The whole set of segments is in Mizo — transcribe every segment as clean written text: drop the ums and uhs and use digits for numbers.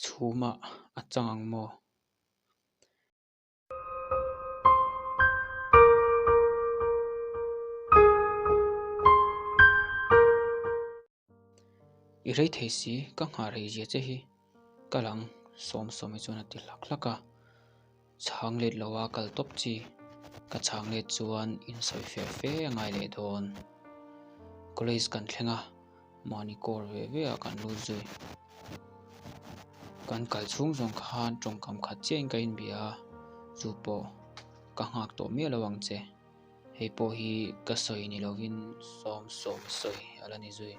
Chhumah a chang ang maw? I rei thei si, ka nghah rei zia che hi ka lang sawm sawm hi chuan a ti hlak hlak a. Chhang let lo a kal tawp chi, ka chhang let chuan insawi fe fe a ngai leh dawn. College kan thleng a, mahni kawr ve ve ah kan lut zui. Kan kal chhung zawng khan tawngkam khat chiahin ka inbia a, chu pawh ka nghak tawh miah lo ang che. Hei pawh hi ka sawi ni lovin sawm sawm sawi a la ni zui.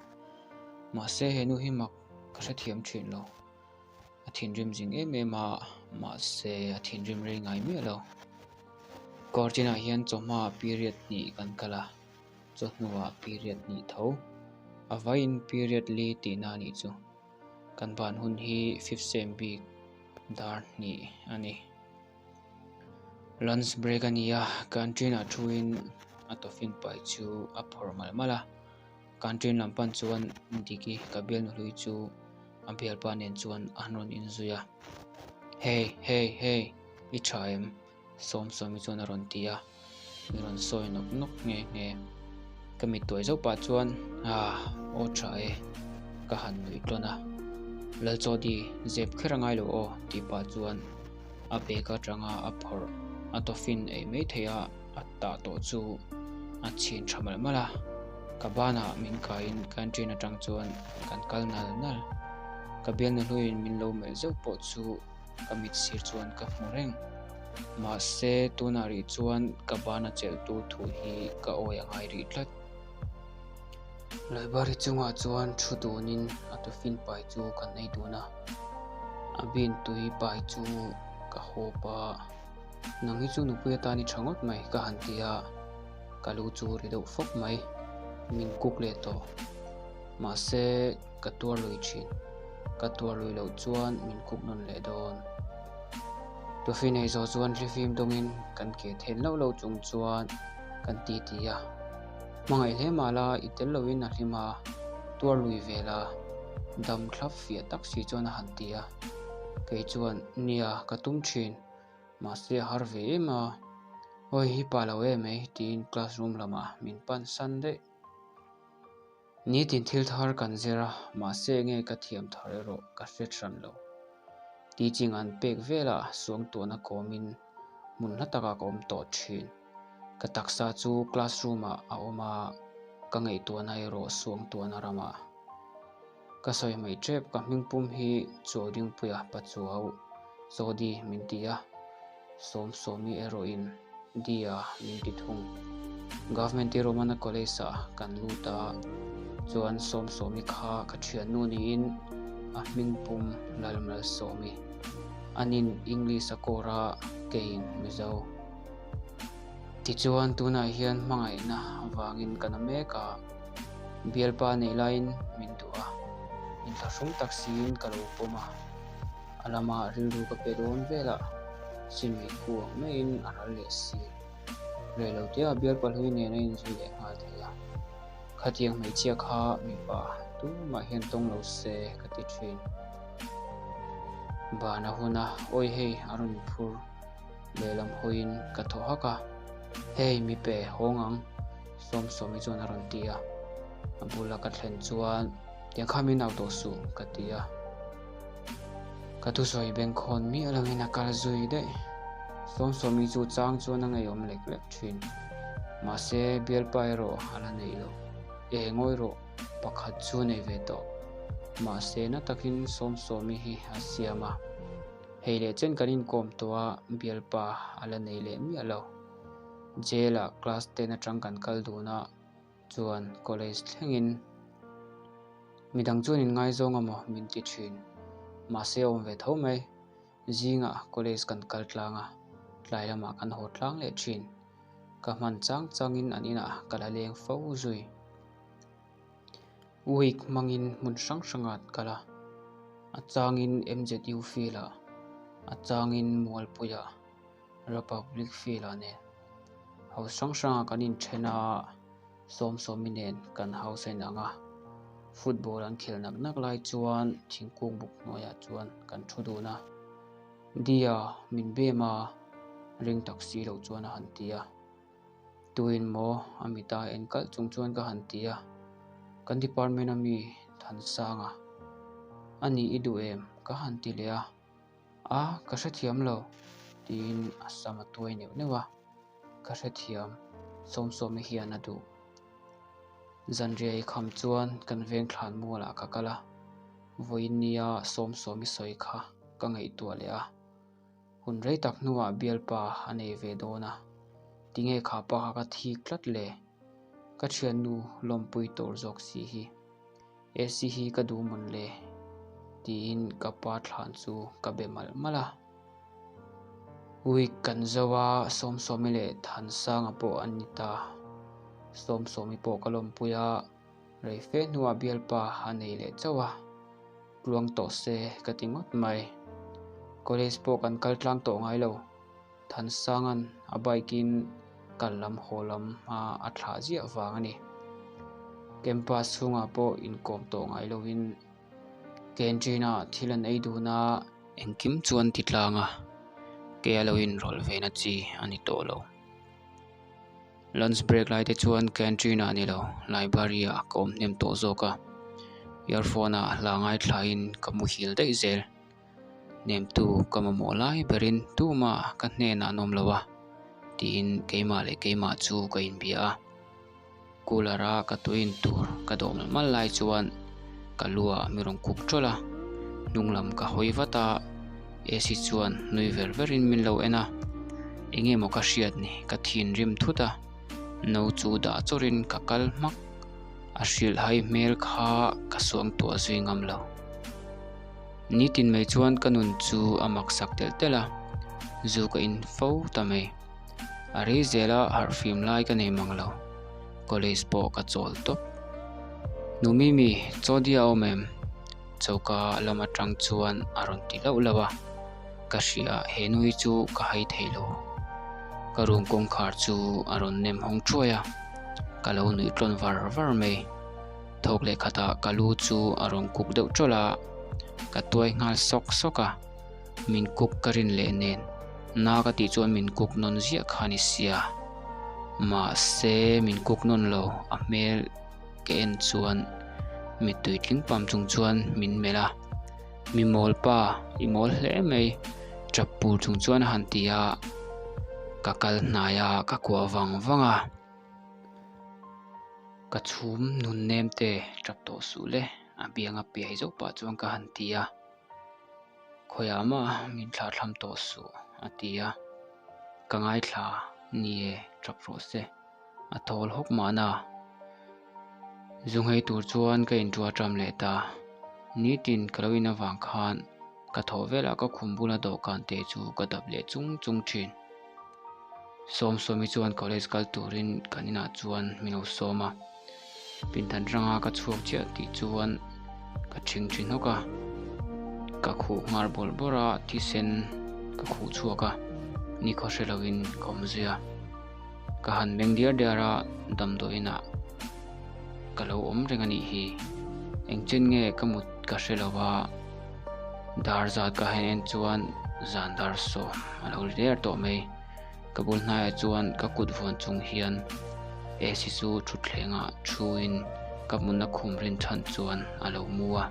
Mahse he nu hi mak ka hrethiam thin lo. A thinrim zing em em a, mahse a thinrim rei ngai miah lo. Kawrtinah hian chawhma period hnih kan kal a, chawhnuah period hnih tho. A vaiin period li tihna a nih chu. Kan ban hun hi fifth sem bik dar hnih a ni. Lunch break a ni a, canteen ah thuin a tawfin pai chu a phawrh malh malh a. Canteen lam pan chuan Diki ka bialnu hlui chu a bialpa nen chuan an rawn inzui a. Hey, hey, hey, i tha em? Sawmsawmi chuan a rawn ti a, mi rawn sawi nawk nawk nghe nghe. Ka mittuai zauh pah chuan ah aw tha e ka han nuih tlawn a, Lalchawdi zep kher a ngai lo aw tih pah chuan a bag atanga a phawrh a tawfin ei mai theih a a tah tawh chu a chhin tha malh malh a, ka banah min kaiin canteen atang chuan kan kal nal nal. Ka bialnu hluiin min lo melh zeuh pawh chu ka mit sir chuan ka hmu reng. Mahse tunah rih chuan ka bana chelhtu thu hi ka awi a ngai rih tlat. Library chungah chuan thu dunin a tufin pai chu kan ei dun a, a bin tui pai chu ka hawp a, nang hi chu nupui atan i tha ngawt mai ka han ti a, ka lu chu ri deuh fawk mai, min kuk leh tawh. Mahse ka tuar lui thin, ka tuar lui loh chuan min kuk nawn leh dawn. Tufi nei zawh chuan thlifim dawngin kan ke then loh loh chung chuan kan ti ti a. Hmangaih hle mah la i tel loin a hlim a, tuar lui ve la, dam thlap fiah tak si chuan a han ti a. Kei chuan, Nia, ka tum thin, mahse a har ve em a, awi hi pa lo em mai tiin classroom lamah min pan san daih. Nitin thil thar kan zir a, mahse nge ka thiam thar erawh ka hre hran lo. Teaching an pek velah suangtuahna kawmin hmun hla takah ka awm tawh thin. Ka taksa chu classroom ah a awm a, ka ngaihtuahna erawh suangtuahna ramah. Ka sawi mai tep, ka hmingpum hi Chaw Dingpuia Pachuau Chawdi min ti a, Sawmsawmi erawhin Dia min ti thung. Government Romana College ah kan lut a, chuan Sawmsawmi kha ka thiannu niin a hmingpum Lalmalsawmi. Anin English a kawr a, keiin Mizo. Tichuan tunah hian hmangaihna avangin ka na mek a, bialpa neih laiin min duh a, inthlahrung tak siin ka lo pawm a, a lamah rilru ka pe dawn velah chimei khu ang maiin a ral leh si. Rei lo tia bialpa hlui nen a inzui leh nghal thei a, khatiang hmeichhia kha mipa tumah hian tawng lo se ka ti thin. Ban a hun a, awi hei a rawn phur. Lehlam hawiin ka thaw hak a, Hey mi pe hawng ang Sawmsawmi chuan a rawn ti a, a bula ka thlen chuan Tiang kha min au tawh suh ka ti a, ka thusawi bengkhawn miah lovin a kal zui daih. Sawmsawmi chu chang chuan a ngeiawm lek lek thin, mahse bialpa erawh a la neih lo, e ngawi rawh pakhat chu nei ve tawh, mahse na takin Sawmsawmi hi a siam a. Hei leh chen kan inkawm tawh a, bialpa a la nei leh miah lo. Jail ah class ten atang kan kal dun a, chuan college thlengin midang chuan inngaizawng amaw min ti thin. Mahse a awm ve tho mai. Zingah college kan kal tlang a, tlai lamah kan haw tlang leh thin. Ka hman chang changin an inah ka la leng fo zui. Week hmangin hmun hrang hrangah an kal a, a changin MZU field ah, a changin Mualpuiah, Republic field ah nen house hrang hrangah kan inthen a, Sawmsawmi nen kan house a inang a. Football an khel nak nak lai chuan thingkung buk hnuaiah chuan kan thu dun a. Dia, min bem a, ring tak si lo chuan a han ti a. Tuin maw a mita en kalh chung chuan ka han ti a. Kan department a mi Thansanga a nih i duh em? ka han ti leh a. A, ka hrethiam lo, tiin a sam a tuai neuh neuh a. Ka hrethiam, Sawmsawmi hian a duh. Zanriah i kham chuan kan veng thlan mualah ka kal a, vawiin nia Sawmsawmi sawi kha ka ngaihtuah leh a. Hun rei tak hnuah bialpa a nei ve dawn a, tinge kha pa kha ka thik tlat le? Ka thiannu lawmpui tur zawk si hi. AC hi ka duh mawn le? tiin ka pa thlan chu ka be malh malh a. Week kan zo a, Sawmsawmi leh Thansanga pawh an ni ta. Sawmsawmi pawh ka lawmpui a, rei fe hnuah bialpa a nei leh chauh a, tluang tawh se ka ti ngawt mai. College pawh kan kal tlang tawh ngai lo. Thansanga'n a bike in kal lam haw lam hma a thlah ziah vang a ni. Campus chhungah pawh inkawm tawh ngai lovin canteen ah thil an ei dun a. Engkim chuan ti tlang a, kei a lo inrawlh ve na chi a ni tawh lo. Lunch break lai te chuan canteen ah ni lo, library ah ka awm hnem tawh zawk a, earphone ah hla ngaithlain ka muhil daih zel. Hnemtu ka mamawh lai berin tumah ka hnenah an awm lo a, tiin keimah leh keimah chu ka inbia a. Cooler a ka tuiin tur ka dawh malh malh lai chuan ka lu ah mi rawn kuk tawlh a, hnung lam ka hawi vat a, AC chuan nui ver ver in min lo en a, enge maw ka hriat ni ka thinrim thut a, no chu dah chawrh in ka kal hmak, a hrilhhai hmel kha ka suangtuah zui ngam lo. Nitin mai chuan ka nun chu a maksak telh telh a, zu ka in fo ta mai. A rei zela harhfim lai ka nei mang lo, college pawh ka chawl tawp. Nu Mimi, Chawdia a awm em? Choka lam atang chuan a rawn ti lauh lauh a, ka hria he nu hi chu ka hai thei lo. Ka room kawngkhar chu a rawn nem hawng thuai a, ka lo nuih tlawn var var mai. Thawk leh khatah ka lu chu a rawn kuk deuh tawlh a, ka tuai nghal sawk sawk a. Min kuk ka rin leh nen na ka tih chuan min kuk nawn ziah kha ni sia. Mahse min kuk nawn lo a hmel ka en chuan mittui tling pam chung chuan min melh a. Mi mawl pa i mawl hle mai tap pur chung chuan a han ti a, ka kal hnai a ka kuah vang vang a. Ka chhum nun nem te tap tawh suh le a biang a piai zauh pah chuan ka han ti a. Khawiah mah min thlahthlam tawh suh a ti a, ka ngaithla ni e tap rawh se a thawl hawk mahna. Zu nghei tur chuan ka intuah ṭam leh ta, nitin ka lo in avang khan ka thawh velah ka khum bula dawhkan te chu ka dap leh chung chung ṭhin. Sawmsawmi chuan college kal turin kan inah chuan min lo sawm a. Pindan ranga ka chhuak chiah tih chuan ka ṭhing ṭhi hnawk a, ka khuh nghal bawrh bawrh a, thisen ka khuh chhuak a, nikhaw hre lovin ka awm zui a. Ka han meng diar diar a, damdawi inah ka lo awm reng a nih hi. Engchen nge ka mut ka hre lo a, dar zat ka han en chuan zan dar sawm a lo ri der tawh mai. Ka bul hnaiah chuan ka kut vuan chung hian AC chu thutthlengah thuin ka hmunna khum rin chhan chuan a lo mu a.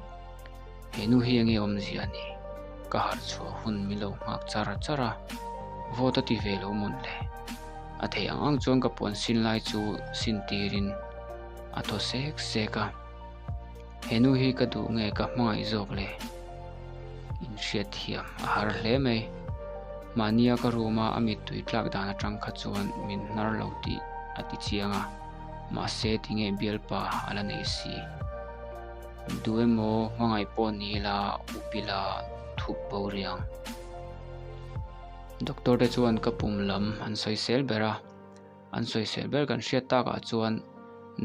He nu hi enge awmzia a ni? Ka harh chhuah hun min lo nghak char char a, vawt a ti ve lo mawn le. A theih ang ang chuan ka puan sin lai chu sin tirin a thaw sek sek a. He nu hi ka duh nge ka hmangaih zawk le? Inhriat thiam a har hle mai. Mahnia ka room a a mittui tlak dan atang kha chuan min hnar lo tih a ti chiang a, mahse tinge bialpa a la nei si. Duh emaw hmangaih pawh ni ila up ila thup bo riang. Doctor te chuan ka pum lam an sawisel ber a. An sawisel ber kan hriat takah chuan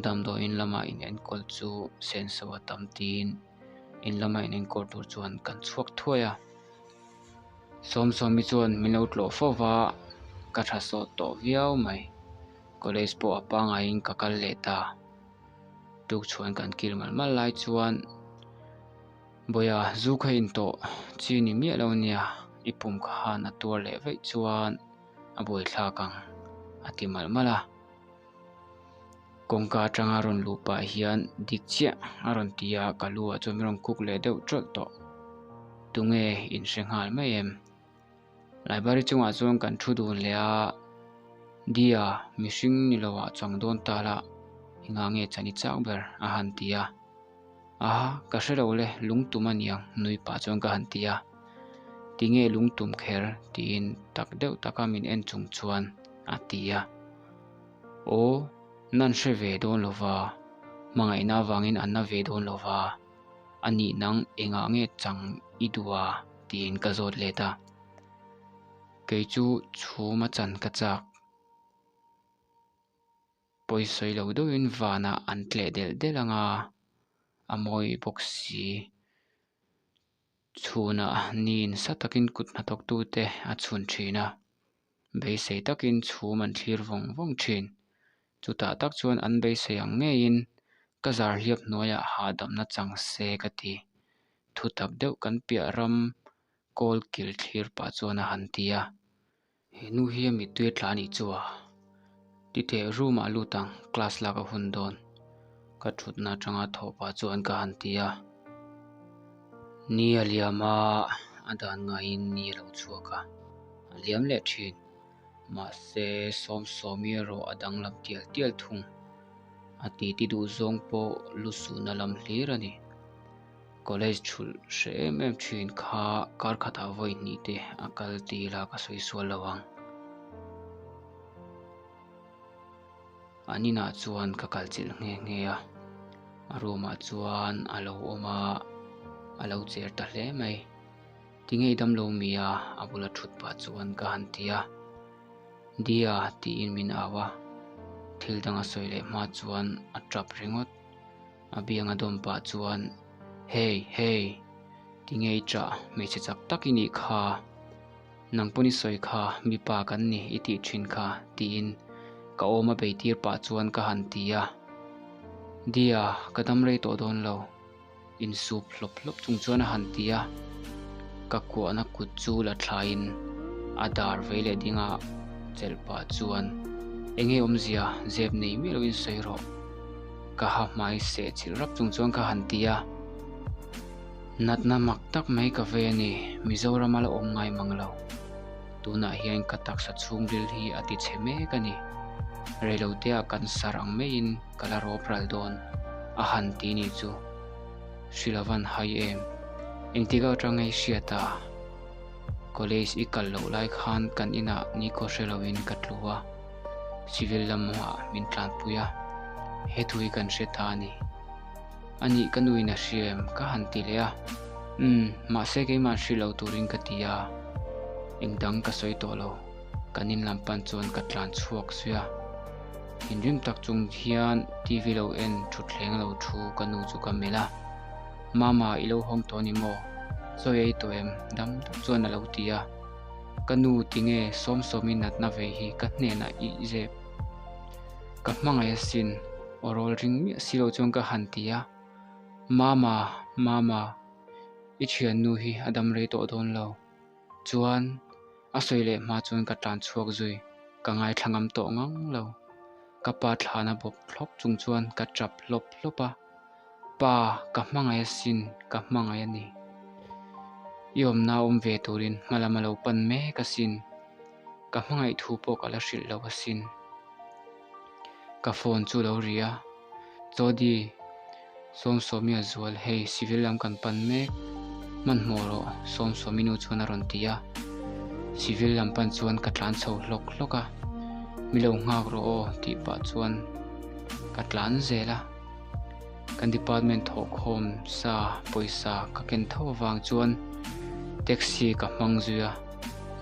damdawiin lama inenkawl chu senso a tam tiin in lama inenkawl tur chuan kan chhuak thuai a. Sawmsawmi chuan min lo tlawh fo va, ka tha sawt tawh viau mai. College pawh a pangaiin ka kal leh ta. Tukchhuan kan kil malh malh lai chuan Bawiha zu kha in tawh chi ni miah lo nia, i pum khan a tuar leh vaih chuan a buaithlak ang a ti malh malh a. Kawngka atanga rawn luh pah hian dik chiah a rawn ti a, ka lu ah chuan min rawn kuk leh deuh tawlh tawh. Tunge in hre nghal mai em? Library chungah chuan kan thu dun leh a, Dia mihring ni lo ah chang dawn ta la, engah nge chan i chak ber a han ti a. Aha, ka hre lo le, lungtum a niang nui pah chuan ka han ti a. Tinge lungtum kher tiin tak deuh taka min en chung chuan a ti a. Aw, nan hre ve dawn lo va, hmangaihna avangin an na ve dawn lo va, a nih nang engah nge chang i duh a? tiin ka zawt let a. Kei chu chhum a chan ka chak. Pawisawi lo deuhin vanah an tleh delh delh ang a, a mawi bawk si. Chhunah niin sa takin kut hnathawktute a chhun thin a, beisei takin chhum an thlir vawng vawng thin. Chutah tak chuan an beisei ang ngeiin ka zar hliap hnuaiah hahdamna chang se ka ti. Thutak deuh kan piah ram kawl kil thlir pah chuan a han ti a. He nu hi a mittui a tla anih chu a? Titeh room ah lut ang, class lak a hun dawn. Ka thutna atanga thawh pah chuan ka han ti a. Ni a liam a, a dan ngaiin ni a lo chhuak a, a liam leh thin. Mahse, Sawmsawmi erawh a danglam tial tial thung. A titi duh zawng pawh lusuna lam hlir a ni. College thulh hre em em thin kha kar khatah vawi hnih te a kal ti ila ka sawi sual lo ang. An inah chuan ka kal chilh nghe nghe a, a room ah chuan a lo awm a, a lo cher ta hle mai. Tinge i damlo mi a? A bula thut pah chuan ka han ti a. Dia tiin min au a, thil dang a sawi leh hma chuan a tap ringawt. A biang a dawm pah chuan, Hey, hey, tinge i ṭah, hmeichhe chak tak i nih kha, nang pawn i sawi kha, mipa kan ni i tih ṭhin kha, tiin ka awm a bei tir pah chuan ka han ti a. Dia, ka dam rei tawh dawn lo, insup hlawp hlawp chung chuan a han ti a. Ka kuahna kut chu la thlaiin a dar vei leh dinga chelh pah chuan, Enge awmzia, zep nei miah loin sawi rawh. Ka ha hmai seh chilh rap chung chuan ka han ti a, Natna mak tak mai ka vei a ni, Mizoram a la awm ngai mang lo. Tunah hian ka taksa chhungril hi a ti chhe mek a ni. Reiloteah cancer ang maiin ka la rawp ral dawn a han ti ni chu. Hrilavan hai em? Engtik atang nge i hriat a? College i kal loh lai khan kan inah nikhaw hre loin ka tlu a. Civil lamah min tlanpui a, he thu hi kan hre ta a ni. A nih ka nuin a hria em? Ka han ti leh a. Umm, mahse keimah hri lo turin ka ti a, engdang ka sawi tawh lo. Kan in lam pan chuan ka tlan chhuak zui a. Thinrim tak chung hian TV lo en thutthleng lo thu ka nu chu ka melh a. Mama, i lo hawng tawh a ni maw? Sawi ei tawh em? Dam tak chuan a lo ti a. Ka nu tinge Sawmsawmi natna ve hi ka hnenah i zep. Ka hmangaih asin, aw rawl ring miah si lo chuan ka han ti a. Mama, Mama, i thiannu hi a dam rei tawh dawn lo. Chuan a sawi leh hma chuan ka tlan chhuak zui, ka ngaithla ngam tawh ngang lo. Ka pa thlana bawp thlawp chung chuan ka tap hlawp hlawp a. Pa, ka hmangaih asin, ka hmangaih a ni. I awmna awm ve turin hma lam a lo pan mek asin. Ka hmangaih thu pawh ka la hrilh lo asin. Ka phone chu lo ri a, Jody, Sawmsawmi a zual, hei civil lam kan pan mek, hmanhmawh rawh, Sawmsawmi nu chuan a rawn ti a. Civil lam pan chuan ka tlan chho hlawk hlawk a, Mi lo nghak rawh aw tih pah chuan ka tlan zel a. Kan department thawhkhawm sa pawisa ka ken tho avang chuan taxi ka hmang zui a,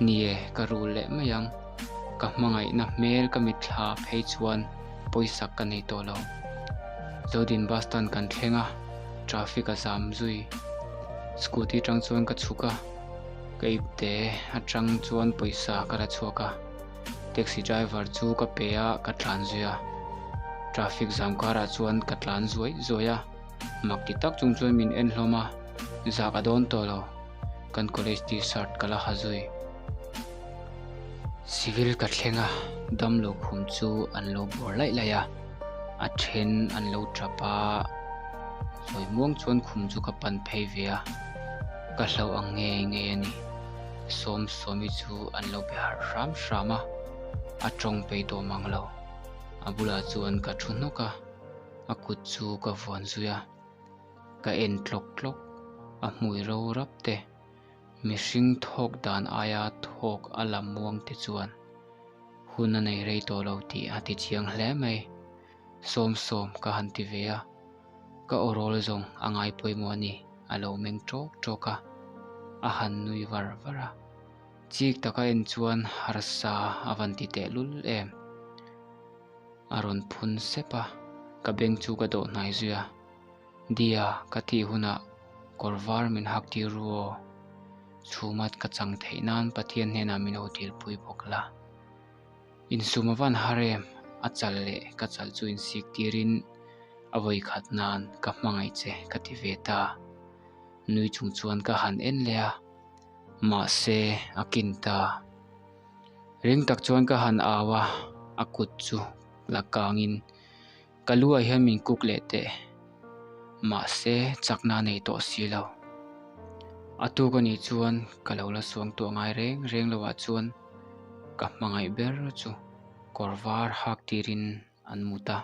ni e ka rul leh mai ang, ka hmangaihna hmel ka mitthla phei chuan pawisa ka nei tawh lo. Zodin bus stand kan thleng a, traffic a zam zui. Scooty atang chuan ka chhuk a, ka ipte atang chuan pawisa ka la chhuak a. Taxi driver chu ka pe a, ka tlan zui a. Traffic zam karah chuan ka tlan zuai zuai a, mak ti tak chung chuan min en hlawm a, zak a dawn tawh lo. Kan college t-shirt ka la ha zui. Civil ka thleng a, damlo khum chu an lo bawr laih laih a, a then an lo tap a, sawi muang chuan khum chu ka pan phei ve a, ka hlauh ang ngei ngei a ni. Sawmsawmi chu an lo be harh hram hram a, a tawng peih tawh mang lo. A bulah chuan ka thu hnawk a, a kut chu ka vuan zui a, ka en tlawk tlawk, a hmui ro rap te, mihring thawk dan aia thawk a la muang te chuan hun a nei rei tawh lo tih a ti chiang hle mai. Sawmsawm ka han ti ve a, ka aw rawl zawng a ngai pawimawh a ni, a lo meng ṭawk ṭawk a, a han nui var var a. Chik taka en chuan harsa a van ti teh lul em? A rawn phun sep a, ka beng chu ka dawh hnai zui a. Dia, ka tih hunah kawr var min hak tir ru aw. Chhumat ka chang theih nan Pathian hnenah min ho dilpui bawk la. Insum a van har em? A chal leh ka chal chu insik tirin a vawikhat nan ka hmangaih che ka ti ve ta. Nui chung chuan ka han en leh a. Mahse, a kin ta. Ring tak chuan ka han au a, a kut chu la kangin ka lu ah hian min kuk leh teh. Mahse, chakna a nei tawh si lo. A tuk a nih chuan ka lo la suang tawh ngai reng reng lo ah chuan ka hmangaih ber chu kawr var hak tirin an mut a.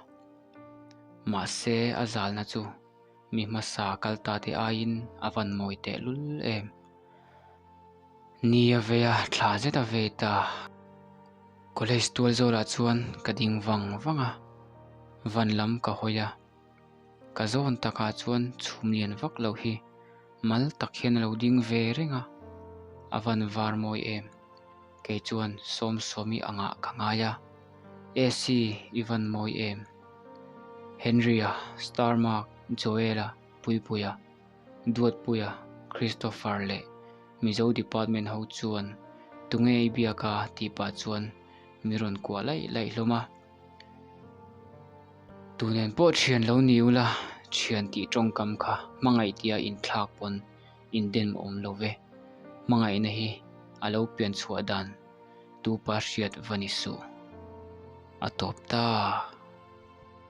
Mahse, a zalna chu Mi hmasa kal ta te aiin a van mawi teh lul em. Ni a vei a, thla zet a vei ta. College tual zawlah chuan ka ding vang vang a, van lam ka hawi a. Ka zawn takah chuan chhum lian vak loh hi mal tak hian a lo ding ve reng a, a van var mawi em. Kei chuan Sawmsawmi angah ka ngai a, Esi i van mawi em? Henry-a, Star Mark, Joel-a, Puipuia, Duatpuia, Christopher leh Mizo Department ho chuan tunge i biak a tih pah chuan mi rawn kuah laih laih hlawm a. Tu nen pawh thian lo ni ula, thian tih tawngkam kha hmangaih tia inthlak pawn indem awm lo ve. Hmangaihna hi a lo pian chhuah dan tupa hriat va ni suh. A tawp ta.